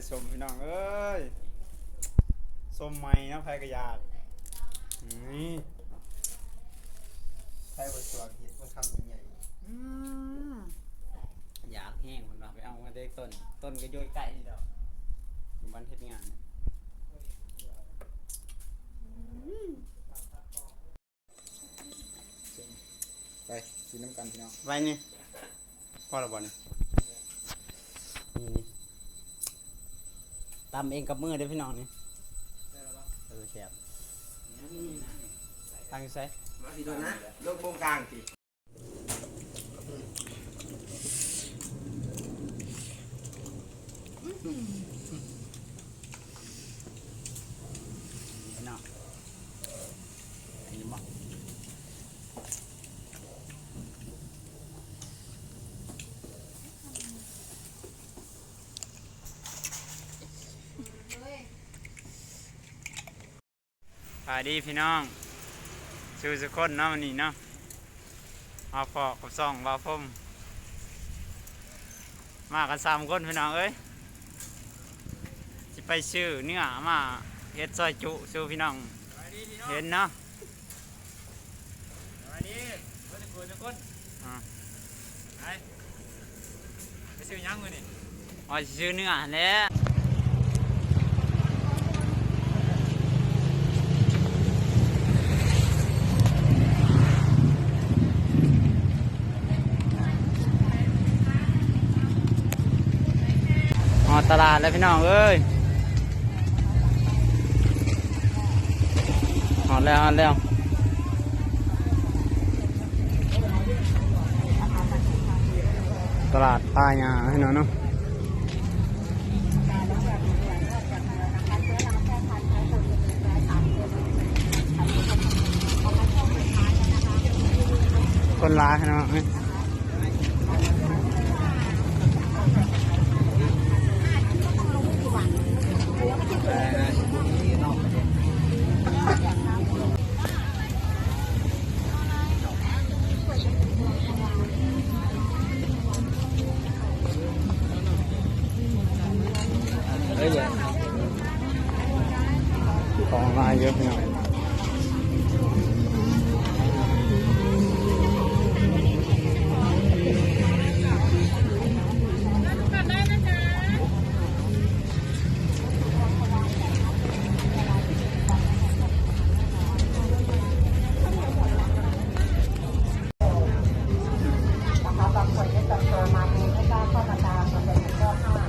ສົ້ມພີ່ນ້ອງເອີຍ ສົ້ມໃໝ່ເນາະ ໃຜກໍຢາກ ນີ້ ໃຜບໍ່ຊວກເຮັດບໍ່ຄຳໃຫຍ່ໆ ອືມ ຢາກແຮງເພິ່ນວ່າ ໄປເອົາມາແຕ່ຕົ້ນ ຕົ້ນກໍຢູ່ໃກ້ນີ້ດອກ ຢູ່ບ້ານເຮັດງານ ອືມ. ໄປກິນນຳກັນພີ່ນ້ອງ ໄວ້ນີ້ ພໍແລ້ວບໍ່ນີ້ ນີ້ ນີ້ ຕຳເອງກັບມືເດີ້ພີ່ນ້ອງນີ້ ເອີ ແຊບ ຕັ້ງຢູ່ໃສ ມາຊິໂດນນະ ລົງໂຄງກາງຕິ ພີ່ນ້ອງ ເຫັນບໍ່? ສະບາຍດີພີ່ນ້ອງ ສູ່ສຸຄົນເນາະ ມື້ນີ້ເນາະ ມາພໍ້ກັບຊ່ອງບ່າວພົມ ມາກັນສາມຄົນພີ່ນ້ອງເອີຍ ຊິໄປຊື້ເນື້ອມາເຮັດຊອຍຈຸສູ່ພີ່ນ້ອງເຫັນເນາະ. ສະບາຍດີເບິດທຸກຜູ້ທຸກຄົນ ອ່າ ໄປ ໄປຊື້ຫຍັງມື້ນີ້? ວ່າຊິຊື້ເນື້ອຫັ້ນແຫຼະ ຮອດຕະຫຼາດແລ້ວພີ່ນ້ອງເອີຍ ຮອດແລ້ວ ຮອດແລ້ວ. ຕະຫຼາດປ່າຫຍ້າພີ່ນ້ອງເນາະ ຄົນຫຼາຍພີ່ນ້ອງເອີຍ. ຂອງຫຼາຍຢູ່ພີ່ນ້ອງ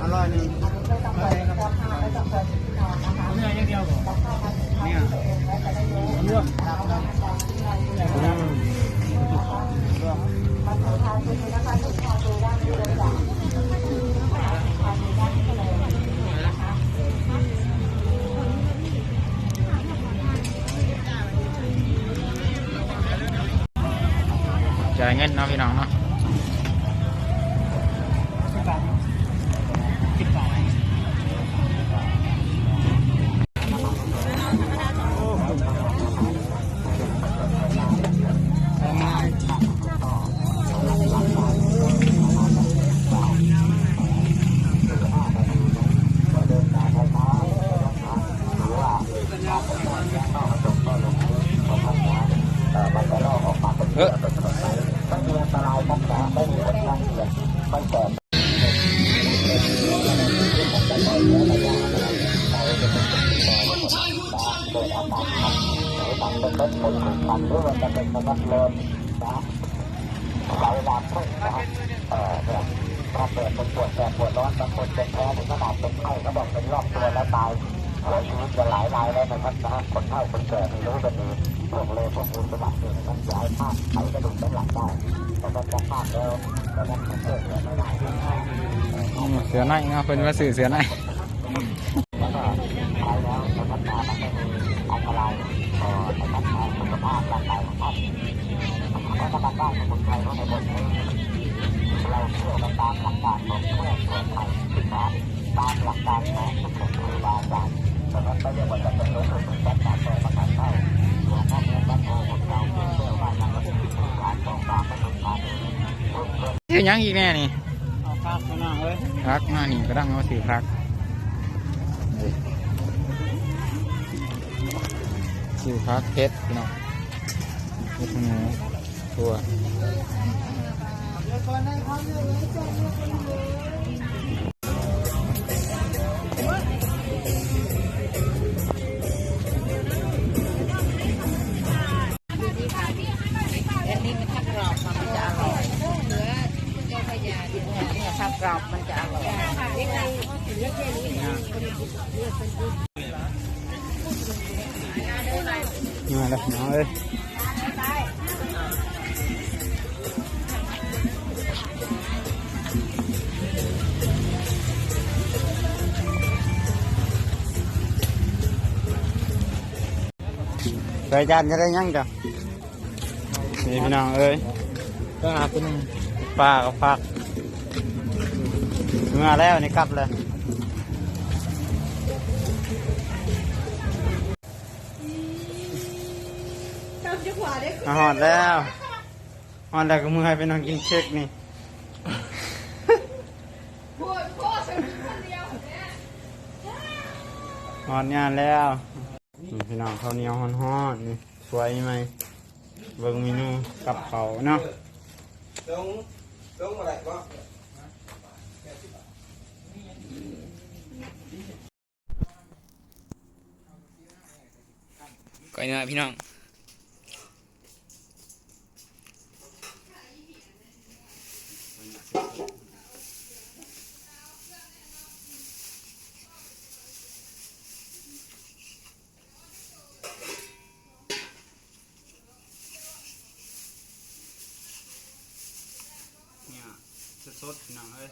ອະຮ້ອຍໜຶ່ງ ເນື້ອຢ່າງດຽວບໍ່? ເນື້ອ ອືມ ຈ່າຍເງິນເນາະພີ່ນ້ອງເນາະ. ອືມ ເສືອໃນເນາະ ເພິ່ນວ່າຊື້ເສືອໃນ. ເຮັດຫຍັງອີກແດ່ນີ້? ເອົາຜັກພີ່ນ້ອງເອີຍ ຜັກມານີ້ກະດັງມາຊື້ຜັກ. ຢູ່ຜັກເຜັດພີ່ນ້ອງ ເຫັດຫູ ຖົ່ວ. ອັນນີ້ມັນຖ້າກອບ ມັນຈະອະຮ່ອຍ ເນື້ອ ເນື້ອ ຖ້າກອບ ມັນຈະອະຮ່ອຍ. ມາແລ້ວພີ່ນ້ອງເອີຍ ໃສ່ຈານຈະໄດ້ຫຍັງຈ້ະ? ນີ້ພີ່ນ້ອງເອີຍ ໄປຫາຜູ້ໜຶ່ງ ປາກັບຜັກ ເມືອແລ້ວ ນີ້ກັບແລ້ວ ມາຮອດແລ້ວ ຮອດແລ້ວກໍເມືອ ໄປນັ່ງກິນເຄັກນີ້ ຮອດງານແລ້ວ. ນີ້ພີ່ນ້ອງ ເຂົ້າໜຽວຮ້ອນໆ ນີ້ ສວຍໃໝ່ ເບິ່ງເມນູກັບເຂົ້າເນາະ ລົງ ລົງບໍ່ໄດ້ບໍ່? ກ້ອຍເນື້ອພີ່ນ້ອງ. ເນື້ອສົດໆ ພີ່ນ້ອງເອີຍ.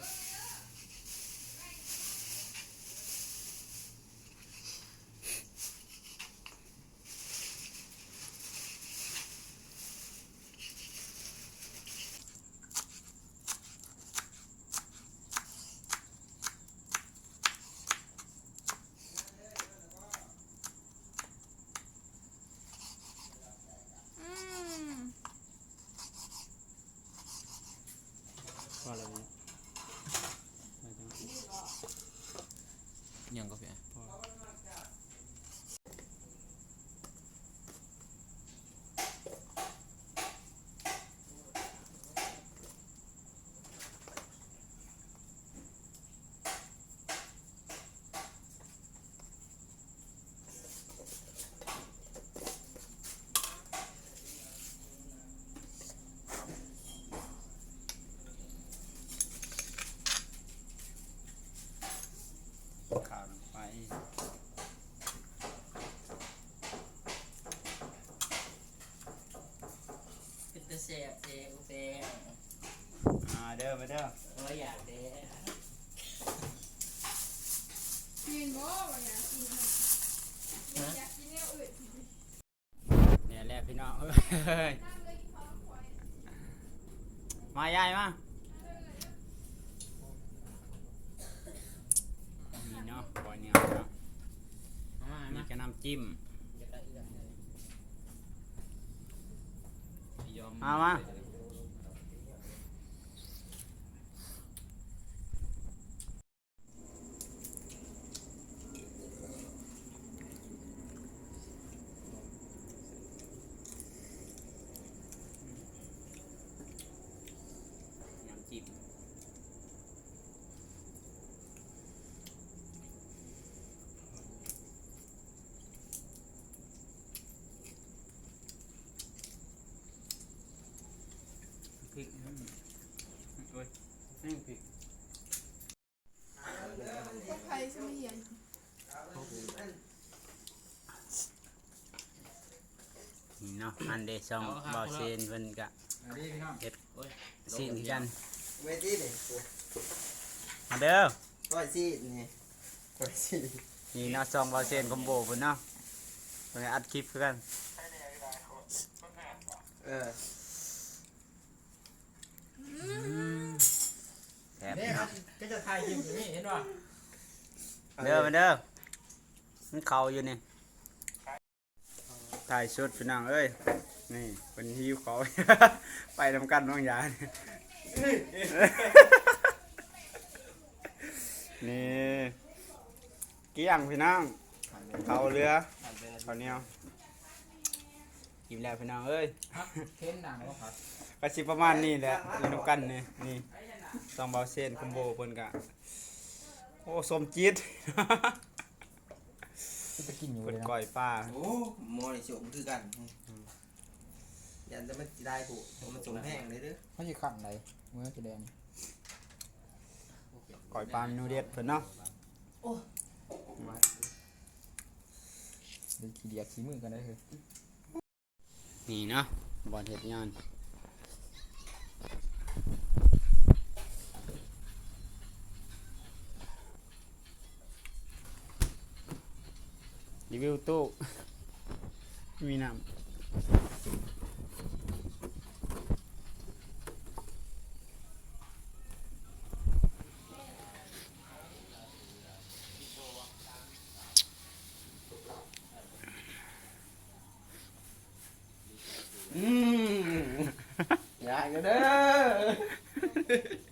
ພໍແລ້ວ ຍັງກາແຟ. ຂ້າວນ້ຳໄປ ເປັນຕາແຊບແທ້ ແປ້ງ. ອ່າ ເດີ ມາເດີ ໂອ້ຍ ຢາກແທ້. ແມ່ນບໍ່ວ່າຢາກກິນ ຢາກກິນແນວອື່ນ. ແລ້ວແຫຼະພີ່ນ້ອງເອີຍ ມາ ຍາຍມາ. ນີ້ເນາະ ກ້ອຍເນື້ອເນາະ ມາ ມາ ນີ້ກະນ້ຳຈິ້ມ ມາ ມາ. ນ້ຳຈິ້ມ ພິກ ອືມ ໂອ້ຍ ນີ້ພິກ. ໃຜຊິມາຮຽນ ນີ້ເນາະ ອັນເດ ຊ່ອງບ່າວເຊນເພິ່ນກະເຮັດຊີ້ນຄືກັນ ມາເດີ ກ້ອຍຊີ້ນນີ້ ກ້ອຍຊີ້ນ ນີ້ເນາະ ຊ່ອງບ່າວເຊນຄອມໂບເພິ່ນເນາະ ເພິ່ນກະອັດຄລິບຄືກັນ ເອີ. ອືມ ແຊບ ເດ້ ເຮົາກໍຈະຖ່າຍຄລິບຢູ່ນີ້ ເຫັນບໍ່? ເດີ ມາເດີ ມັນເຂົ້າຢູ່ນີ້ ທ້າຍສຸດພີ່ນ້ອງເອີຍ ນີ້ເພິ່ນຫິວເຂົ້າ ໄປນຳກັນບາງຢ່າງ ນີ້ ກ້ຽງພີ່ນ້ອງ ເຂົ້າເຫຼືອ ເຂົ້າໜຽວ. ກິນແລ້ວພີ່ນ້ອງເອີຍ ເຫັນໜັງບໍ່ຄັບ? ກໍຊິປະມານນີ້ແຫຼະ ຢູ່ນຳກັນນີ້ ນີ້ ສອງບ່າວເຊນຄອມໂບເພິ່ນກະ ໂອ້ ສົມຈິດ ເປັນຕາກິນຢູ່ເດ້ເນາະ ເພິ່ນກ້ອຍປາ ໂອ້ ໝໍ້ນີ້ສົມຄືກັນ ຢ້ານແຕ່ມັນຊິຫຼາຍໂພດ ມັນສົມແຮງເດ້ ເຮົາຊິຂັນໃດ ມື້ຊິແດງ ກ້ອຍປາເມນູເດັດເພິ່ນເນາະ ໂອ້ ເລີຍຂີ້ດຽດຂີ້ມືກັນໄດ້ເຮີຍ. ນີ້ເນາະ ບ່ອນເຮັດງານ ຣີວິວຕູ້ ມີນ້ຳ. ອືມ ຢ່າອີກເດີ.